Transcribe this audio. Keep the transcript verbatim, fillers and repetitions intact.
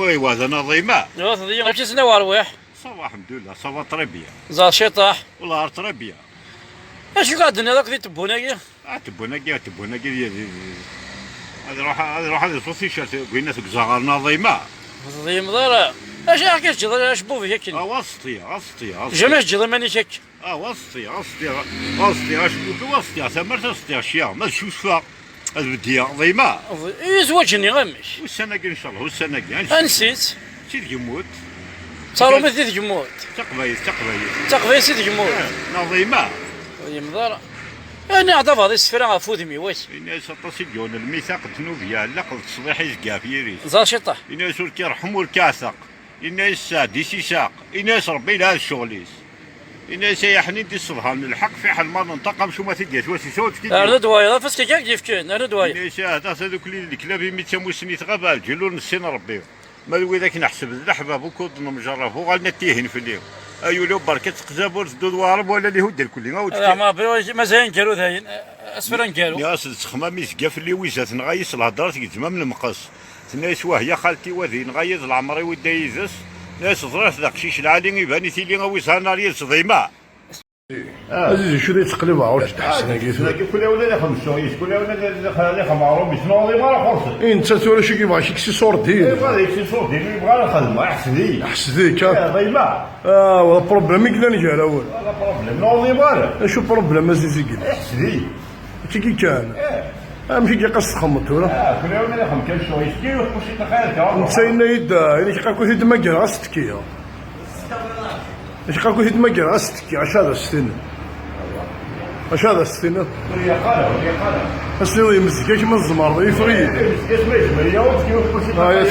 Oui, wa d anaḍim-a. Ɣef d-, amek isnaw rwiḥ? Ça va, alḥemdulillah, ça va très bien. Ẓer ciṭaḥ. Wallah, très bien. Acu i d-tenniḍ akk di tewwun-agi? Ah, tewwun-agi, ah, tewwun-agi, di, di, di. Ad ruḥ, ad ruḥ ad iṣu ticcert, gwina tegza ɣer naḍim-a. Ur teḍyimeḍ ara. Acu akka teǧǧiḍ acebbub-ik akken? Ah, aẓeṭṭi, aẓeṭṭi, aẓeṭṭi. Jamais teǧǧiḍ iman-ik akka. Ah, aẓeṭṭi, aẓeṭṭi, aẓeṭṭi, acebbub-iw aẓeṭṭi, tamart aẓeṭṭi, cciɣ, ma d cucfeɣ. Ad bdiɣ ḍima. Ḍ-, i zwaǧ-nni amek? Ussan-agi, ncallah, ussan-agi. Ansi-tt? Si tgemmut. D taṛumit di tgemmut. D taqbaylit, d taqbaylit. D taqbaylit si tgemmut. Eh, neɣ ḍima. Ur yemḍ ara. Ani-aɣ-d abaḍ isefra ɣef wudem-iw, ay. Ini-as aṭas i yiwen lmitaq d tnubya, llaq d ttṣḍiḥ izga ɣef yiri-s. Ẓer ciṭṭaḥ. Ini-as ur k-irḥem, ur k-iɛteq. Ini-as sseɛd-is isaq. Ini-as Rebbi yelha d ccɣel-is. Ini-as ay aḥnin di ṣṣedha n lḥeqq, fiḥel ma nenṭeq amcum ad t-id-yat wass-is, ur t-id-yat. Rnu-d wayeḍ, afas kan i k-d-yefkan, rnu-d wayeḍ. Ini-as ah, ta tadukli d leklab imi d tamussni tɣab, ɛeǧǧel ur nessin Rebbi. Ma d wid akken ḥseb d leḥbab ukud nemjerrab, uɣalen ad tihin fell-i. Ay ul-iw berka ttqzab ur tedduḍ waɛrab wala lihu dda lkulli, a ur Rahma Rebbi, mazal ngar udayen, asefra ngar. Nniɣ-as d ttexmam izga fell-i wizat, neɣ ayis lhedra tgezzmam lemqes. Tenna-yas wah ya xalti, wa d yenɣa-yi d leɛmer-iw idda yid-s. Tenna-yas ẓriɣ-t d aqcic lɛali, iban i tili a wi zhan ar yid-s ḍima. Ah. Aziz, acu d yettqellibeɣ ur ǧeddḥsen-agi tura? Kul awen ad ixem ssuɣ-is, kul awen ad ixem aɣrum-is, ma ur ara xursen. I netta tura acu i yebɣa, kik si ṣurdin. Yebɣa ad yeks si ṣurdin, yebɣa ad xedmeɣ, iḥsed-iyi. Iḥsed-ik, ah? Eh, ḍima. Ah, wa d problème i yellan gar-awen. Wala problème, ur ḍima ara. Acu problème, Aziz, i yellan? Iḥsed-iyi. Tigi kan. Eh. Amek i yeqqas txemmeḍ tura? Ah, kul awen ad ixem kan ssuɣ-is, kif kusi taxayat. Netta yenna-yi-d, ah, ini-k qakut i d-magreɣ, ad s-tekkiɣ. Acu qakut i d-magreɣ, ad s-tekkiɣ, acu ad as-tiniḍ? Acu ad as-tiniḍ? Ur yeqqar, ur yeqqar. Ad s-tiniḍ yemzeg-ak ma tzemreḍ, yeffeɣ-iyi-d. Yemzeg-ak ma yezmer, ya ur tekkiɣ kusi. Ah, ya